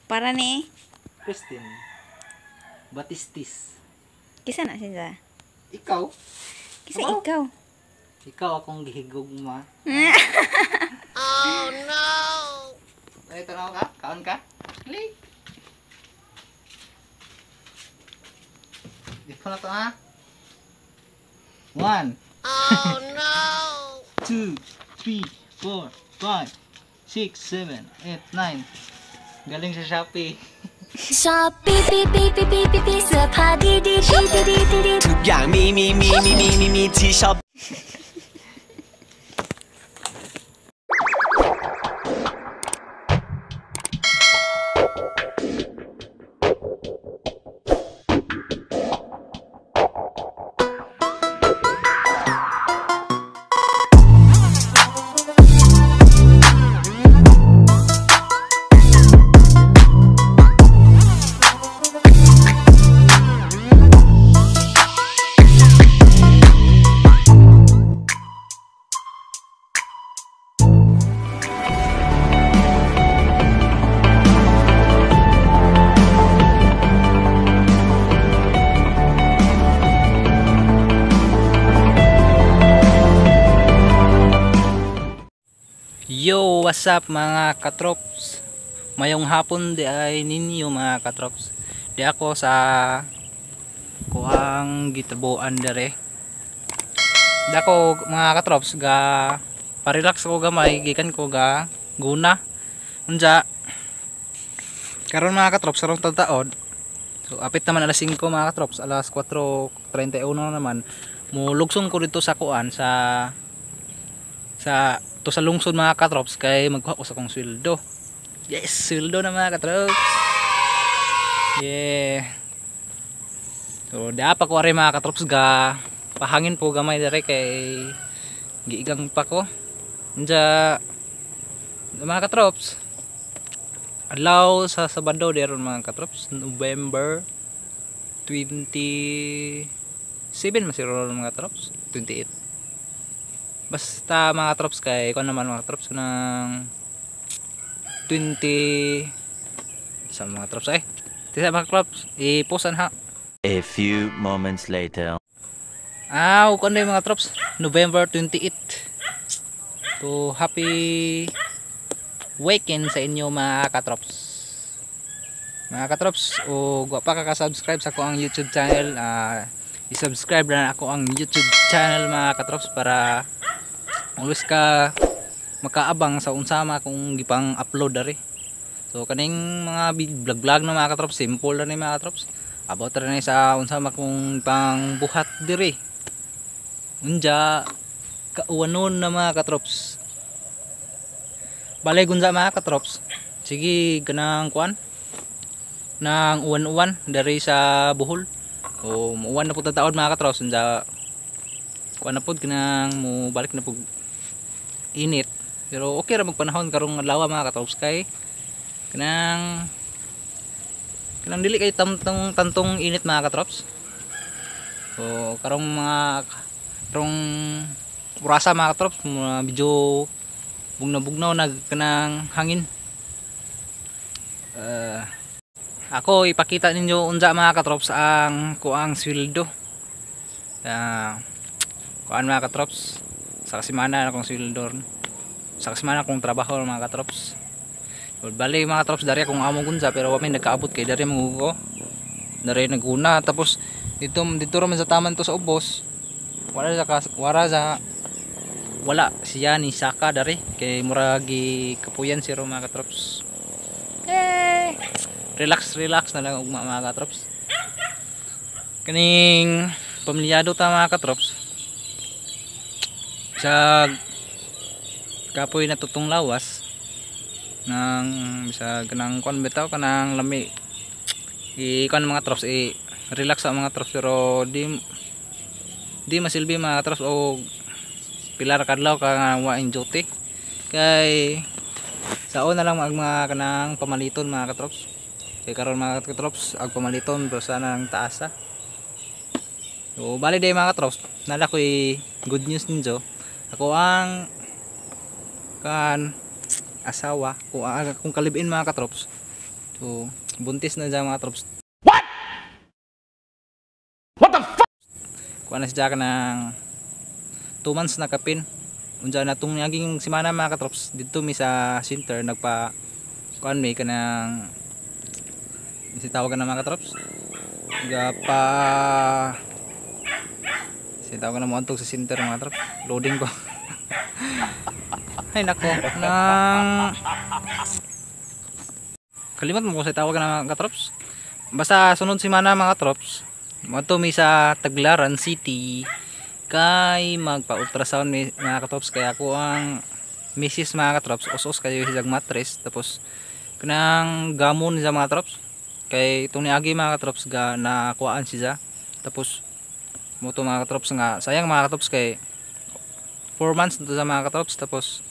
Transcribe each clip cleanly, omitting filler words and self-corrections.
Para ni Christine Batistis. Kisa na siya? Ikaw? Kisa Aba? Ikaw? Ikaw akong gihigugma. Oh no! Ay, tanaw ka? Kaon ka? Li. Di pa na to ha? 1. Oh no! 2, 3, 4, 5, 6, 7, 8, 9. Galing sa Shopee. ชอบปีปีปีปีปีปีปีเสื้อผ้าดีดีดีดีดีดีดี ทุกอย่างมีมีมีมีมีมีมีที่ชอบ Yo, what's up mga katrops? Mayong hapon di ay ninyo mga katrops. Di ako sa kuang gitrabuan dere. Di ako mga katrops ga parelax ko gamay gikan ko ga guna. Unja karon mga katrops sarong tataod. So apit naman alas 5 mga katrops, alas 4:31 naman. Mulugsong ko dito sa kuan sa to sa lungsod mga katrops kay magkuha ko sa akong sweldo. Yes, sweldo na mga katrops. Yeah. So da pa ko ari mga katrops ga pahangin po gamay dere kay giigang pa ko. Unja mga katrops, adlaw sa Sabado deron mga katrops, November 27 masiro mga katrops, 28. Basta mga katrops kay kuan naman mga katrops ng 20 sa mga katrops ay. Tisa mga katrops, i-post ha. A few moments later. Ah, kuan na mga katrops, November 28. So happy weekend sa inyo mga katrops. Mga katrops, o wa pa ka-subscribe sa ako ang YouTube channel, i-subscribe na ako ang YouTube channel mga katrops para always ka makaabang sa unsama kung gipang upload dari. So kaning mga vlog-vlog na mga katrops, simple ra ni mga katrops. About ra ni sa unsama kung pang buhat diri. Unja kauwanon na mga katrops. Balay gunza mga katrops. Sige ganang kuan nang uwan-uwan dari sa Bohol. O muuwan na pud taod mga katrops. Unja kuan na pud kanang mo balik na pud init. Pero okay ra magpanahon karong adlaw mga katrops kay kanang dili kay tantong init mga katrops. So karong mga karong orasa mga katrops, medyo bugnaw-bugnaw nag kanang hangin. Ako ipakita ninyo unsa mga katrops ang kuang sweldo. Kuan mga katrops, sa kasimana akong sweldo, sa kasimana akong trabaho mga katrops. Bali mga katrops, dari akong amo gunsa pero wa may nagkaabot kay dari mangugo. Dari naguna tapos dito ra man sa taman to sa ubos. Wala siya ni saka dari kay murag kapuyan siro mga katrops. Eh, relax relax na lang ugma mga katrops. Kaning pamilyado ta mga katrops. Sa kapoy na tutong lawas nang sa kanang kuan bitaw kanang lami i kuan mga trops, i relax sa mga trops pero di masilbi mga trops o pilar kadlaw ka nga wa in duty kay sao na lang mga kanang pamaliton mga katrops. Kay karon mga katrops ag pamaliton pero sana ang taas ha. So bali day mga katrops, nala koy good news ninyo. Ako ang kan asawa ko akong kalibin mga katrops. So buntis na siya mga katrops. What? What the fuck? Kuha na siya ng 2 months na kapin. Unsa na tong naging semana mga katrops, didto mi sa center nagpa kuan mi kanang si tawag na mga katrops. Gapa si tawag na mo antog sa center mga katrops. Loading ko. Ay nako, nang kalimot mo kung sa tawag na mga katrops. Basta sunod semana mga katrops, moadto mi sa Tagbilaran City kay magpa-ultrasound mi mga katrops. Kaya ako ang misis mga katrops, us-us kayo siyang mattress, tapos kanang gamon siya mga katrops. Kay itong niagi mga katrops ga nakuhaan siya. Tapos mo to mga katrops nga sayang mga katrops kay 4 months na to sa mga katrops. Tapos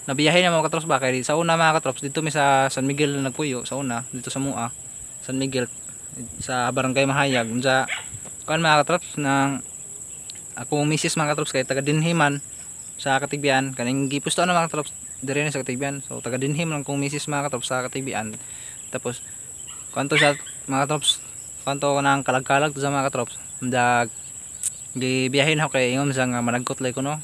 nabiyahe na mga katrops ba kay sa una mga katrops dito mi sa San Miguel nagpuyo sa una dito sa Mua San Miguel sa Barangay Mahayag. Unsa kuan mga katrops nang akong misis mga katrops kay taga dinhi man sa Katigbian, kaning gipusto na mga katrops dire na sa Katigbian. So taga dinhi man akong misis mga katrops sa Katigbian. Tapos kuanto sa mga katrops, kuanto nang kalag-kalag to sa mga katrops. Undag gibiyahe na ako kay ingon sa nga managkot lay kuno.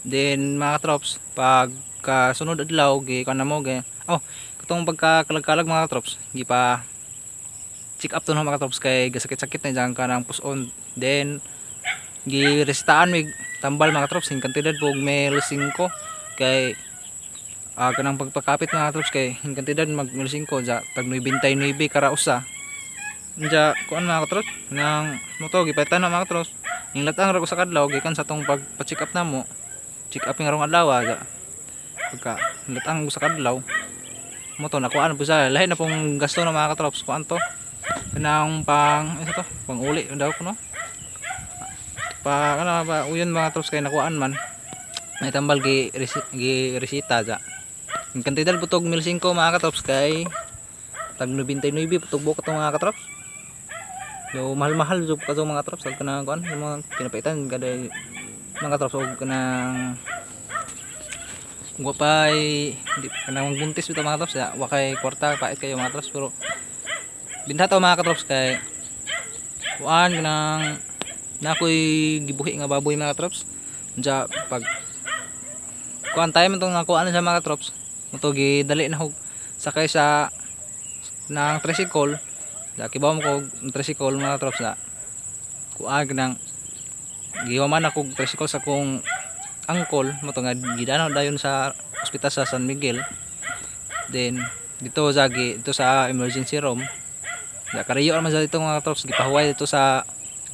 Then mga katrops pagka sunod adlaw gi kuan na mo gi oh katong pagka kalag-kalag mga katrops gipa check up to no mga katrops kay gasakit-sakit na diyan kanang puson. Then girestaan mig tambal mga katrops hing kantidad og mil 5 kay kanang pagpakapit mga katrops kay hing kantidad mag mil 5 ja tag 99 kara usa. Unja kuan mga katrops nang moto gipalitan na mga katrops. Ning latang ra ko sa kadlaw gikan sa tong pagpa-check up namo. Check up nga rong adlaw ja. Pagka latang ko sa kadlaw moto nakuan po sa lahi na pong gasto na mga katrops kuan to kanang pang ano to pang uli daw ko no. Pa ano ba uyon mga katrops kay nakuan man may tambal gi resita ja. Ang kantidad putog 1,500 mga katrops kay tag 99 putog buok atong mga katrops. So mahal-mahal jud kato mga katrops ag kanang kuan mga kinapaitan kada mga katrops og kanang wa pay di kanang magbuntis bitaw mga katrops ya, wa kay kwarta pait kayo mga katrops pero binta to mga katrops kay kuan kanang nakoy gibuhi nga baboy mga katrops. Unsa pag kuan tayo man tong nakuan sa mga katrops moto gidali na hog sakay sa nang tricycle. Da kibaw mo ko tricycle mga katrops na kuan kanang giwaman ako tricycle sa kong angkol moto nga gidanaw dayon sa ospital sa San Miguel. Then dito sa dito sa emergency room. Da kariyo man sa dito mga katrops gipahuway dito sa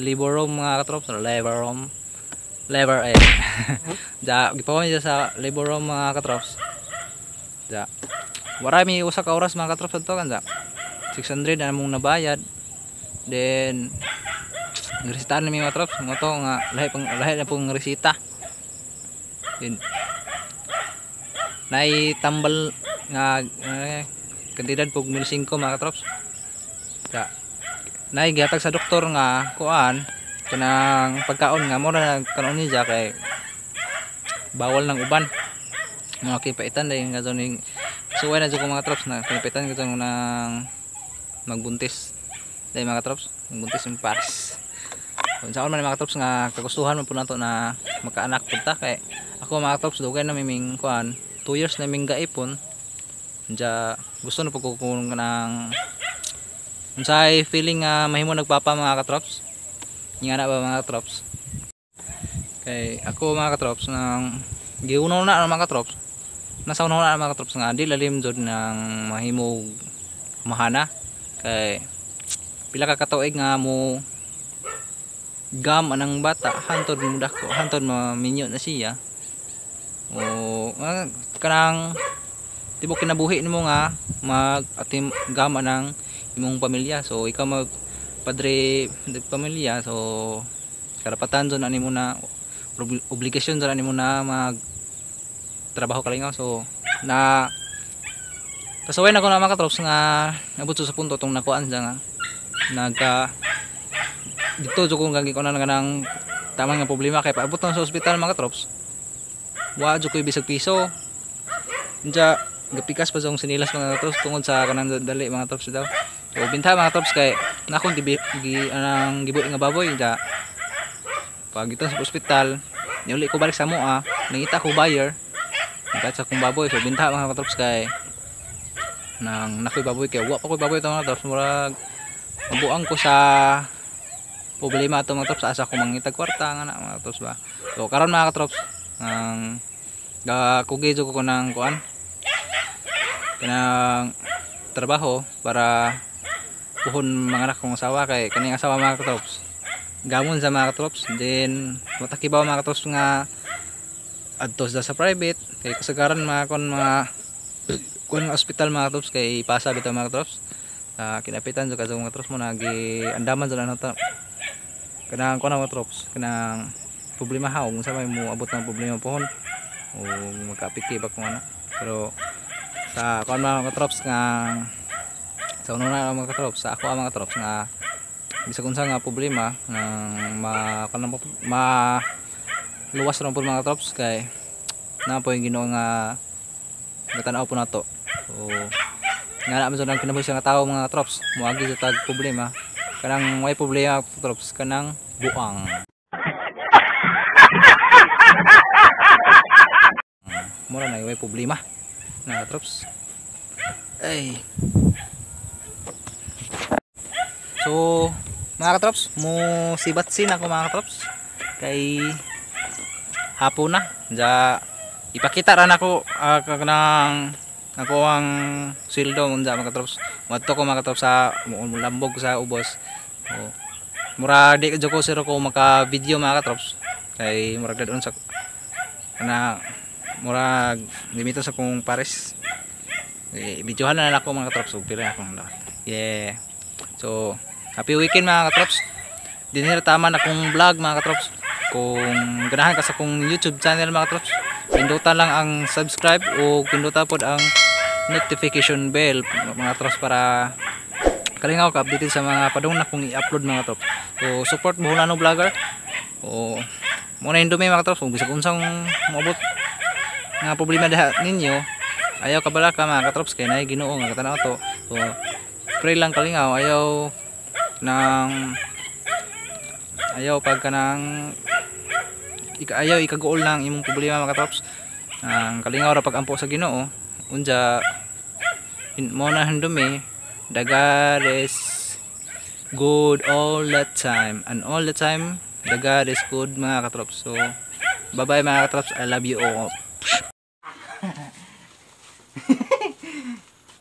labor room mga katrops, labor room, labor eh. Da gipahuway dito sa labor room mga katrops. Da wara mi usa ka oras mga katrops adto kan da 600 na among nabayad. Then resitahan nami mga katrops mo to nga lahi pang lahi na pong resita. Then nay tambal nga kantidad pog 1,500 mga katrops. Da nay gihatag sa doktor nga kuan kanang pagkaon nga mura na kanon niya kay bawal ng uban. Mga kipaitan dahil nga ning suway na jud ko mga katrops na kinapaitan ko nang magbuntis dahil mga katrops magbuntis yung pares. Kung saan man mga katrops nga kagustuhan man po nato na magkaanak punta kay ako mga katrops dugay na miming kuan 2 years na ming gaipon. Unja gusto na pud ko ng unsay feeling nga mahimo nagpapa mga katrops. Nga na ba mga katrops? Kay ako mga katrops nang giunaw na mga katrops. Nasa unaw na mga katrops nga di lalim jud nang mahimo mahana kay pila ka katuig nga mo gam anang bata hantod mo dako hantod maminyo na siya. O kanang tibok kinabuhi nimo nga mag atim gam anang imong pamilya. So ikaw mag padre de pamilya, so karapatan jud na nimo na obligasyon jud na nimo na mag trabaho kalingaw. So na kasuway na ko na mga katrops nga abot sa punto tong nakuan siya nga nagka dito jud ko gagi ko na kanang tamang nga problema kay paabot na sa ospital mga katrops wa jud koy bisag piso. Unja Gapikas pa sa akong sinilas mga katrops tungod sa kanang dali mga trops daw. So binta mga katrops kay nakong gibi gi anang gibuhi nga baboy da. Pag ito sa ospital, niuli ko balik sa moa, nangita ko buyer. Nagkat sa akong baboy. So binta mga katrops kay nang nakoy baboy kay wa pa koy baboy to mga katrops, murag mabuang ko sa problema ato mga katrops, asa ko mangitag kwarta nga na mga katrops ba. So karon mga katrops, ang kugi jud ko nang kuan kanang trabaho para puhon mga anak kong asawa kay kaning asawa mga katrops gamon sa mga katrops, then matakibaw mga katrops nga adto sa private kay kasagaran mga kon mga kuan nga ospital mga katrops kay ipasa bitaw mga katrops. Kinapitan jud kadto mga katrops mo nagi andaman jud ano ta kanang kuan mga katrops kanang problema ha kung sa may mo abot ng problema pohon o magkapiki ba kung ano. Pero sa kuan mga katrops nga sa una na mga katrops, sa ako ang mga katrops nga bisag unsa nga problema nang ma kanang ma luwas ra pud mga katrops kay naa po yung Ginoo nga gatanaw po nato. So nga na man jud ang kinabuhi sa nga tawo mga katrops, moagi sa tag problema kanang way problema katrops kanang buang. Mura na way problema na katrops. Ay. So mga katrops, mo sibatsin ako mga katrops kay hapon na. Ja ipakita ra nako kanang ako ang sweldo unja mga katrops. Moadto ko mga katrops sa mulambog sa ubos. So, mura di jud ko siro ko maka video mga katrops kay murag dadon sa kana murag limito sa kong pares. Videohan na lang ako mga katrops ug pila akong lahat. Yeah. So happy weekend mga katrops. Dinhi ra taman akong vlog mga katrops. Kung ganahan ka sa akong YouTube channel mga katrops, pindutan lang ang subscribe o pindutan pod ang notification bell mga katrops para kalingaw ka updated sa mga padung na kong i-upload mga katrops. So support Boholano vlogger. O mo na indumi mga katrops kung bisag unsang moabot nga problema diha ninyo, ayaw kabalaka mga katrops kay naay Ginoo nga katanaw to. So pray lang kalingaw, ayaw nang ayaw pag kanang ayaw ikaguol lang imong problema mga katrops. Ang kalingaw ra pag-ampo sa Ginoo unja mo na handumi, the God is good all the time and all the time the God is good mga katrops. So bye bye mga katrops, I love you all.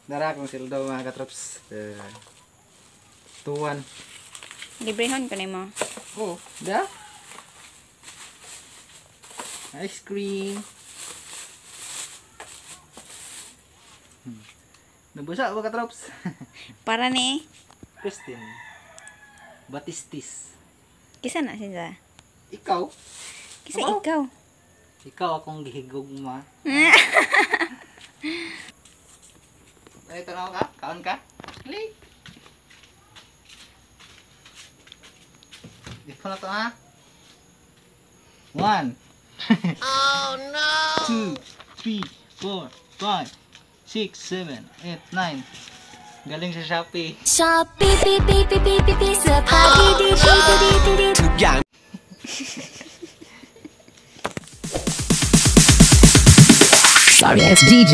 Dara akong sildo mga katrops. 2-1. Librehon ko nimo. Oh, da? Ice cream. Nabusa ba katrops? Para ni Christine Batistis. Kisa na siya? Ikaw? Kisa Ikaw? Ikaw. Ikaw akong gihigog ma. Ay, tanaw ka? Kaon ka? Click. Di ko na to ha. 1 Oh no! 2 3 4 5 6 7 8 9. Galing sa Shopee. Shopee P P P P P P เสื้อผ้าดีดีดีดีดีดี ทุกอย่าง Sorry ass DJ.